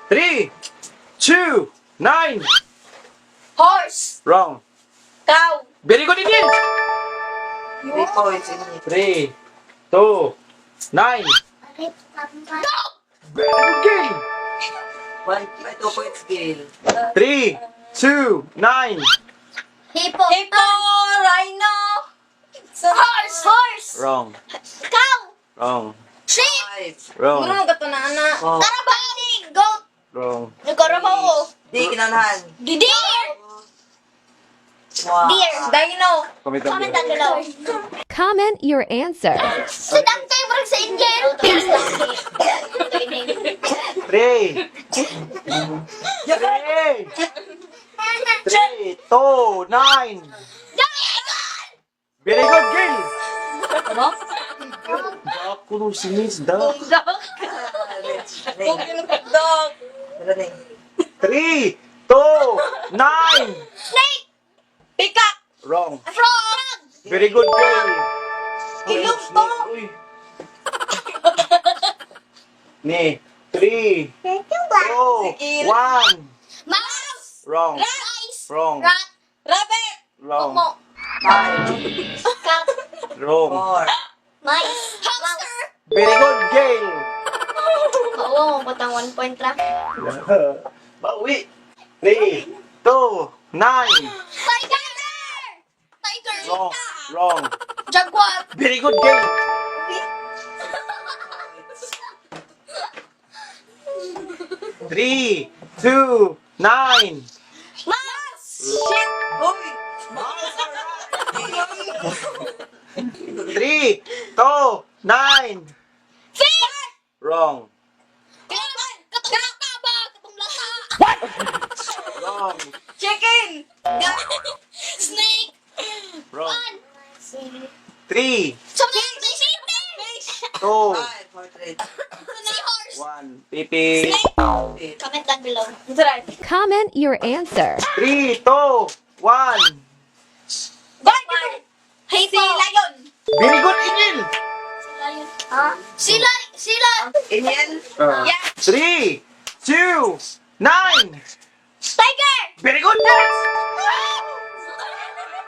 3, 2, 9. Horse. Wrong. Cow. Very good, Indian. 3 points. Inyo. 3, 2, 9. Dog. Very good, Gail. 1, 2 points, Gail. 3, 2, 9. Hippo. Hippo. Rhino. Horse. Horse. Wrong. Cow. Wrong. Sheep. 5. Wrong. Muna ka to na ana. Four. Carabao. Goat. Wrong. Nagkarabaw. Di, kinanahan. Deer. 1. Deer. Dino. Comment down Comment below. down below. Comment your answer. Sa dangkay, murag sa Indian. 3, 3, 3, 2, 9. Very good, Gail. Ano? Dako nung si Miss Duck. Dog. Running. 3, 2, 9. Snake. Peacock. Wrong. Frog. Very good, Gail. Ilog to. Uy. Ni. 3, 2, 1. Mouse. Wrong. Rice. Wrong. Rat. Rabbit. Wrong. Momo. 5. Cat. Wrong. 4. Mice. Hamster. Very good, Gail. Oo, batang 1 point ra. Bawi. 3, 2, 9. Tiger. Tiger. Wrong. Wrong. Jaguar. Very good, Gail. 3, 2, 9. Mouse. Shit. Uy! 3, 2, 9. Fish. Wrong. Katong lata ba? Katong lata. Wrong. Chicken. Snake. Wrong. One. 3, Fish. 2, 5, 4, 3, Seahorse. 1. Pipi. 2. Comment down below. Comment your answer. 3, 2, 1. Hey, si Lion. Very good, Angel. Si Lion. Ha? Si Lion. Si Lion. Inyan. Yeah. 3, 2, 9. Tiger. Very good, yes.